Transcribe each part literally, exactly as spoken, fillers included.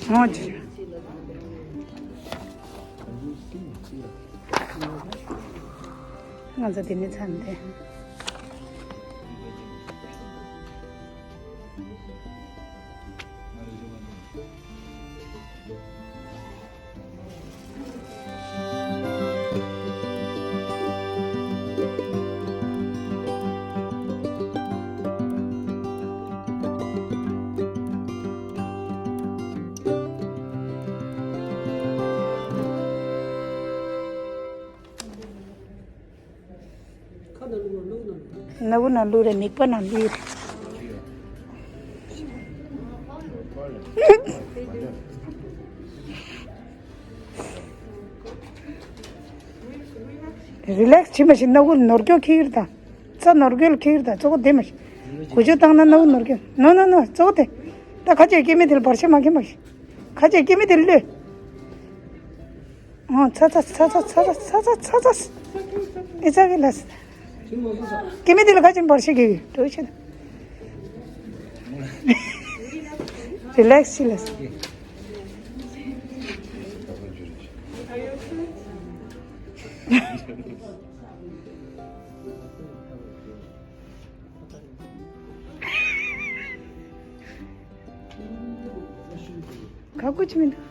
འོ་ཅི། ང་ཚོ་དེ་ནས་ཚར་འདི། སྣ་བུག་ནང་བླུགས་རེད། མིད་པ་ནང་བླུགས་རེད། རི་ལེགས་བྱེད་མ་ཤེས། སྣ་བུག་ནོར་སྐྱོན་འཁྱེར་གྱི་རེད་ད། རྩ་ནོར་སྐྱོན་འཁྱེར་གྱི་རེད་ད། གཙོ་བོ་དེ་མ་ཤེས། འགུལ་སྐྱོད་བཏང་ན་སྣ་བུག་ནོར་སྐྱོན། ནོ་ནོ་ནོ། གཙོ་བོ་དེ། ད་ཁ་ཆེ་སྐྱེ་མེད་དེ་ལ་བར་ཆད་མ་འཁྱེར་མ་ཤེས། ཁ་ཆེ་སྐྱེ་མེད་དེ་ལ་གློད། ཨོ་ཚ་ཚ་ཚ་ཚ། ཨེ་ཚ་གི་ལ། སྐྱེ་མེད་དེ་ལ་ཁ་ཆེ་བར་ཆད་གི་འགྲོ་ཆེ། རི་ལེགས་ཤི་ལ། ག་གོ་ཅི་མི་འདུག་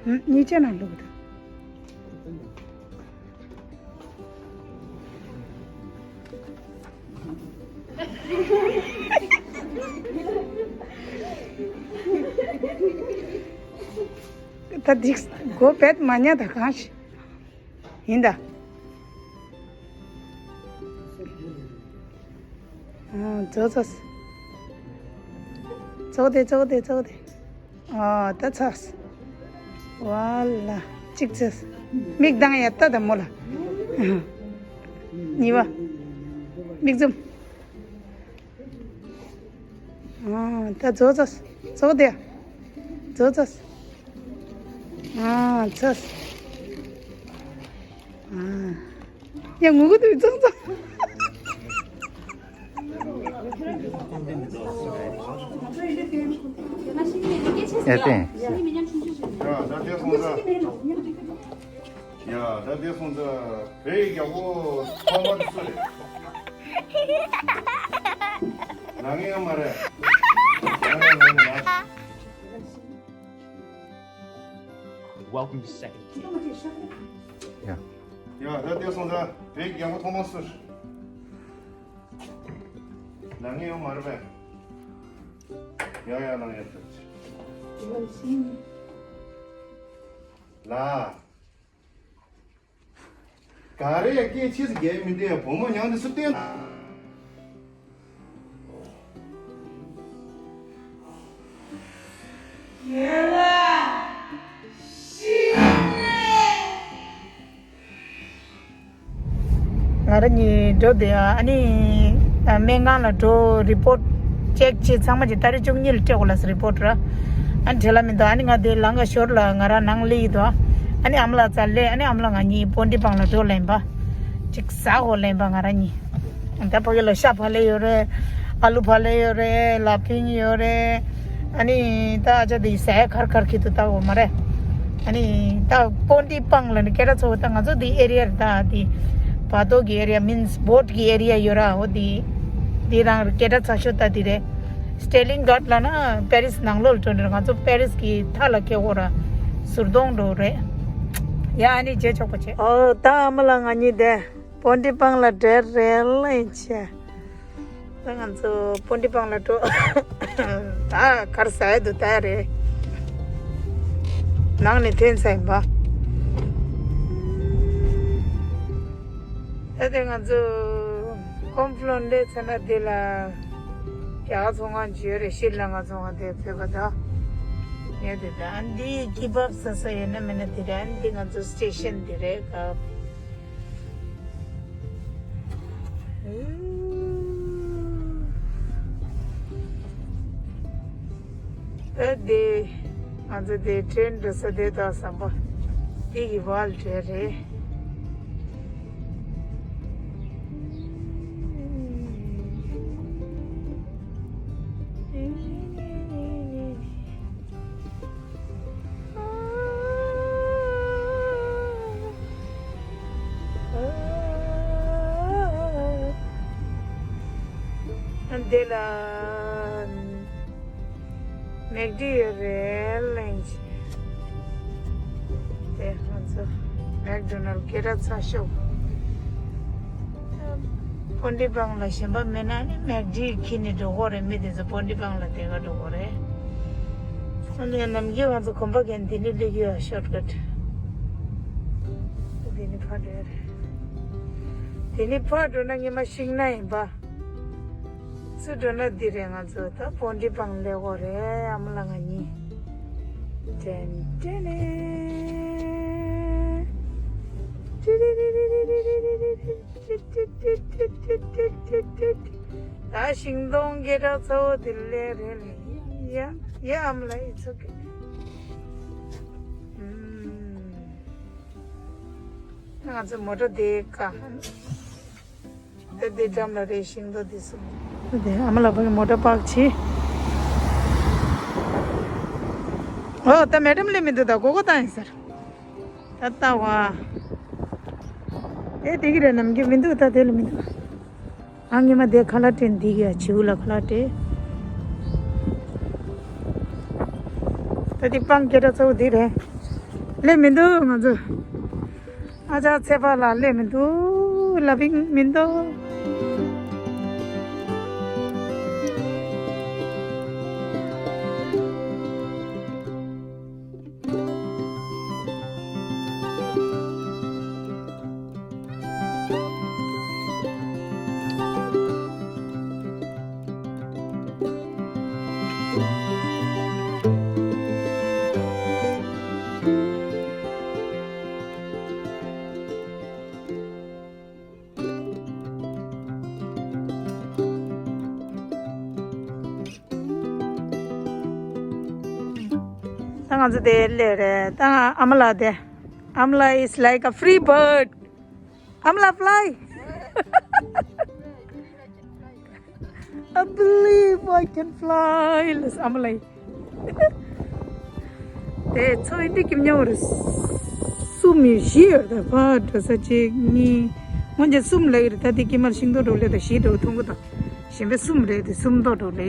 ཧུམ། གཉིས་ཆ་ནང་ལུག་དང་། ད་འདིག་སྒོ་བེད་མ་ཉལ་ད་གང་ཞིག་ཡིན་ད། ཨ། ཙོག་ཙོག་ཙོག་དེ་ཙོག་དེ་ཙོག་དེ། ཨ། ད་ཚར། ཝ་ལ། གཅིག་ཚར། མིག་གདངས་ཡ་ལྟ་ད་མོ་ལ། གཉིས་པ། མིག་བཙུམ། ཨ། ད་ཙོག་ཙོག་ཙོག་དེ། ཙོག་ཙོག་ཨ། ཚར། ཨ། ཡ་ངུ་གི་འདུག་ཙོག་ཙོག་ཡ་ཏན། ཡ་ད་དེ་སོང་ཙང་། ཡ་ད་དེ་སོང་ཙང་བོད་ཡིག་ཡག་པོ་ཐོག་མ་དེ་སུ་རེད། ང་ངའི་ཡོད་མ་རེད། ང་ངའི་ཡོད་མ་རེད། Welcome to second camp. ཡ། ཡ་ད་དེ་སོང་ཙང་བོད་ཡིག་ཡག་པོ་ཐོག་མ་སུ་རེད། ང་ངའི་ཡོད་མ་རེད་པས། ཡ་ཡ་ལང་ཡ་ཐུབ་ཆེ། ལ། ག་རེ་ཡ་སྐད་ཆེ་ཟེར་རྒྱལ་མི་འདི་ཡ་བུ་མོ་མྱང་འདི་སུ་བསྟན། ང་རང་གཉིས་འགྲོ་བསྡད་ཡ། ཨ་ནི་སྨན་ཁང་ལ་འགྲོ། རི་པོར་ཊི་ཅེག་བྱེད། ཚང་མ་གྱི་ཏ་རིག་བཅུ་གཉིས་ལ་སྤྲད་དགོས་ལ་ཟེར། རི་པོར་ཊི་ར། ཨ་ནི་བྲེལ་ལ་མི་འདུག་ཨ་ནི་ང་དེ་ལམ་ཁ་ཞོར་ལ་ང་རང་ནང་སླེབས་ཡི་འདུག་ཨ་ནི་ཨ་མ་ལགས་རྩར་སླེབས། ཨ་ནི་ཨ་མ་ལགས་ང་གཉིས་པོན་ཏི་བང་ལ་འགྲོ་ལེན་པ། ཅིག་ཟ་དགོས་ལེན་པ་ང་རང་གཉིས། ད་ཕ་གི་ལ་ཤ་བག་ལེབ་ཡོད་རེད། ཨ་ལུ་བག་ལེབ་ཡོད་རེད། ལ་ཕིང་ཡོད་རེད། ཨ་ནི་ད་ཨ་ཅག་དེ་ཟས་གར་གར་ཁྱེར་དུ་བཏང་འོ་མ་རེད། ཨ་ནི་ད་པོན་ཏི་བང་ལ་ནི་སྐད་གྲགས་ཚ་བོ། ད་ང་ཚོ་དེ་ཨེ་རི་ཡ་རེད། ད་དེ་བར་ཐོག་གི་ཨེ་རི་ཡ། མིན་སི་བོཊ་གི་ཨེ་རི་ཡ་ཡོད་ར། འོ་དེ་དེ་རང་སྐད་གྲགས་ཚ་ཤོས་ད་དེ་རེད། སི་ཊེ་ལིང་གྷ་ཊི་ལ་ན་པེ་རི་སི་ནང་ལོགས་ལ་འགྲོ་ནི་རེད། ང་ཚོ་པེ་རི་སི་གི་མཐའ་ལ་ཁེལ་འོ་ར། ཟུར་གདོང་འགྲོ་རེད། ཡ་ཨ་ནི་རྗེས་ཆོག་པ་བྱེད། ཨོ་ད་ཨ་མ་ལགས་ང་གཉིས་དེ། པོན་ཏི་བང་ལ་འབྲེལ་རེད་ལེན་བྱས། ད་ང་ཚོ་པོན་ཏི་བང་ལ་འགྲོ། ད་གར་ཟ་ཡ་འདུག་ད་རེད། ནང་ནས་ཐོན་ས་ཡིན་པ། ད་དེ་ང་ཚོ་ཀོན་ཕ་ལོན་སླེབས་ཚར་ན་དེ་ལ་རྒྱ་གར་ཚོང་ཁང་ཅིག་ཡོད་རེད། ཤྲི་ལང་ཀ་ཚོང་ཁང་དེ་ཕེབས་པ་ད། ངས་དེ་ད་ཨ་འདི་ཀི་བབ་ཟ་ས་ཡོད་ན་མེད་ན་དེ་རེད། ཨ་འདི་ང་ཚོ་སི་ཊེ་ཤན་དེ་རེད་ཀ། ད་དེ་ང་ཚོ་དེ་ཊེན་འགྲོ་ས་དེ་དག་ཟམ་པ་དེ་གི་བར་བྲལ་རེད། འདི་ལ་མེག་ཌི་ཡོད་རེད་ལེན་ཅིག་དེ་ང་ཚོ་མེག་ཌོ་ནལ་སྐད་གྲགས་ཚ་ཤོས། པོན་ཏི་བང་ལ་གཞན་པ་མེད་ན་ནི་མེག་ཌི་ཁྱེར་ནས་འགྲོ་དགོས་རེད། མི་དེ་ཚོ་པོན་ཏི་བང་ལ་དེ་ག་འགྲོ་དགོས་རེད། ཨ་ནི་ནམ་རྒྱུན་ང་ཚོ་གོམ་པ་གན་དེ་ནས་སླེབས་ཀྱི་ཡོད། ཤོར་ཀཊ་དེ་ནས་ཕར་འགྲོ་ཡ་རེད། དེ་ནས་ཕར་འགྲོ་ན་ཉི་མ་ཤིང་ན་ཡིན་པ། ཚུར་འགྲོ་ན་འདི་རེད། ང་ཚོ་ད་པོན་ཏི་བང་སླེབས་དགོས་རེད། ཨ་མ་ལགས་ང་གཉིས། ཏན་ཏན་ཏན། ད་ཤིང་སྡོང་སྐད་གྲགས་ཚ་བོ་དེ་ལས་རེད་ལེ། ཡ་ཡ་ཨ་མ་ལགས། It's okay. ཨུམ། ང་ཚོ་མོ་ཊ་དེ་ཀ། དེ་དེ་འགྲམ་ལ་རེད། ཤིང་སྡོང་དེ་སུ། དེ་ཨ་མ་ལགས་ཕ་གི་མོ་ཊ་པག་བྱས། ཨོ་ད་མེ་ཌམ་སླེབས་མི་འདུག་ད་སྒོར་སྒོར་བཏང་ཡིན་ཟེར། ད་ལྟ་བ། ཨེ་དེ་གི་རེད། ནམ་རྒྱུན་མི་འདུག་ད་དེ་ལ་མི་འདུག་ཨ་ངེས་མ་དེ་ཁ་ལག་སྤྲད། འདི་གི་ཡ་བྱིའུ་ལ་ཁ་ལག་སྤྲད། ད་དེ་པང་སྐད་གྲགས་ཚ་བོ་དེ་རེད། སླེབས་མི་འདུག་ང་ཚོ། ཨ་ཅག་ཚེ་དཔག་ལགས་སླེབས་མི་འདུག་ལ་ཕིང་མི་འདུག་ད་ང་ཚོ་དེ་སླེབས་རེད། ད་ཨ་མ་ལགས་དེ། ཨ་མ་ལགས is like a free bird. ཨ་མ་ལགས་fly. I believe I can fly. ལགས་ཨ་མ་ལགས། དེ་ཚོ་ཡིན་དུས་ཀྱི་མཉམ་རེད། གསུམ་ཡོད་བཞི་ཡོད། ད་ཕར་འགྲོ་ས་གཅིག་གཉིས། སྔོན་ཆད་གསུམ་ལེགས་རེད། ད་དེ་ཀྱི་མར་ཤིང་ཏོག་འགྲོ་ལེ་ད་བཞི་འགྲོ་མཐོང་གི་ད། གཞན་པའི་གསུམ་རེད། དེ་གསུམ་ཏོག་འགྲོ་ལེ་ཡ།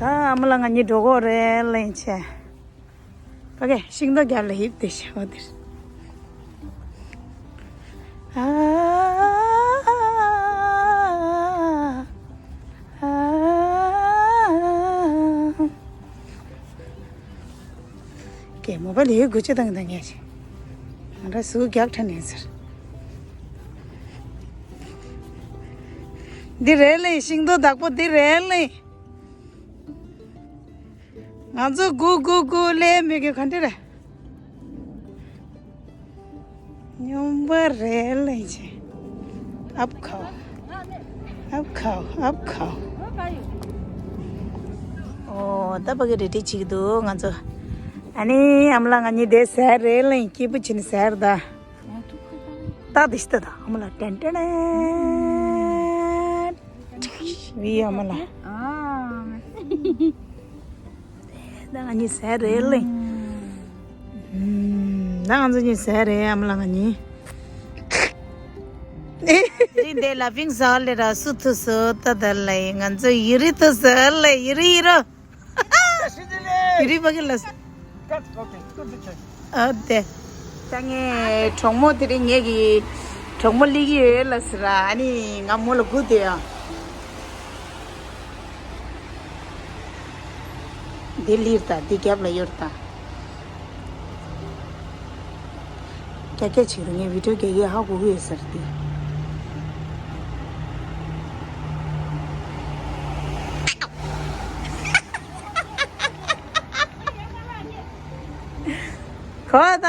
ད་ཨ་མ་ལགས་ང་གཉིས་འགྲོ་གི་རེད་ལེན་ཆེ། ཕ་གི་ཤིང་སྡོང་རྒྱབ་ལ་ཡིབ་དེ་ཤ་བ་དེར། ཨ། མོ་བལ་ཡོད་དགུ་ཅི་དང་དང་ངས་ཆེ། ང་ར་སུ་རྒྱག་ཁྲ་ནས་ཟེར། འདི་རེད་ལེ། ཤིང་ཏོག་བདག་པོ་འདི་རེད་ལེ། ང་ཚོ་གུ་གུ་གུ་ལེ་མི་གི་ག་འདྲ་རེད། སྨྱོན་པ་རེད་ལེ་ཆེ། ཨབ་ཁའོ། ཨབ་ཁའོ། ཨབ་ཁའོ། ཨོ་ད་ཕ་གི་རེ་ཏི་ཅིག་འདུག་ང་ཚོ། ཨ་ནི་ཨ་མ་ལགས་ང་གཉིས་དེ་ཟེར་རེད་ལེ། སྐྱིད་པོ་བྱིན་ཟེར་ད། ད་དེ་ཤི་ད་ད་ཨ་མ་ལགས་ཏན་ཏན་ཏན། བི་ཨ་མ་ལགས། ཨ། ད་ང་གཉིས་ཟེར་རེད་ལེ། ཨུམ། ད་ང་ཚོ་གཉིས་ཟེར་རེད་ཨ་མ་ལགས་ང་གཉིས། རི་འདི་ལ་ཕིང་ཟ་ལེ་ར་སུ་ཐུ་སོ་ད་ད་ལེ་ང་ཚོ་ཡི་རི་ཐུ་ཟ་ལེ་ཡི་རི་ཡི་རོ། ཡི་རི་བ་གི་ལ། ཨ་དེ། ད་ངས་གྲོགས་མོ་དེ་རིང་ངེད་ཀྱི་གྲོགས་མོ་ལི་གི་ཡོད་ལ་ཟེར་ར། ཨ་ནི་ང་མོ་ལ་སྒུག་བསྡད་ཡ། འདི་ལིར་ད་འདི་རྒྱབ་ལ་ཡོར་ད། རྒྱ་སྐད་ཆིག་རུ་ངས་བི་ཌིའོ་རྒྱ་སྐད་ཧ་གོ་གི་ཡོད་ཟེར་ཏེ། གོ་ད།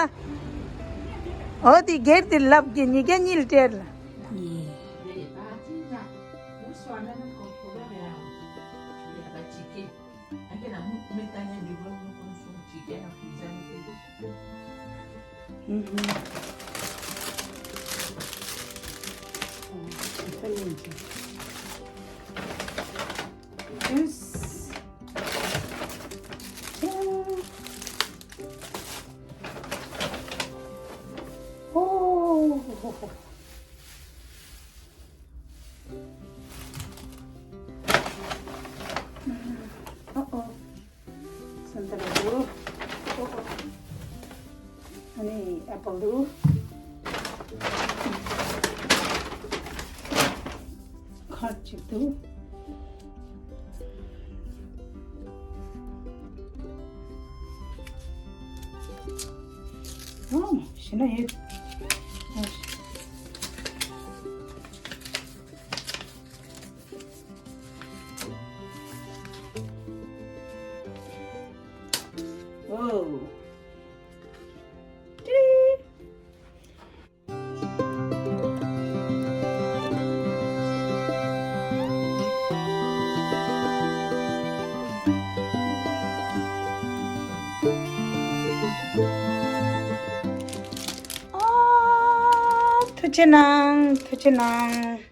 ཨོ་དེ་སྒེར་དེ་ལབ་ཀྱི་ཉི་རྒྱ་གཉིས་ལ་སྤྲད་ལ། ཨ་ནི་ཨེ་པལ་འདུག་ཁ་ཅིག་འདུག་ཨོ་ཞེ་ན་ཡོད། ཨོ། ཏི། ཨོ། ཐུགས་རྗེ་གནང་། ཐུགས་རྗེ་གནང་།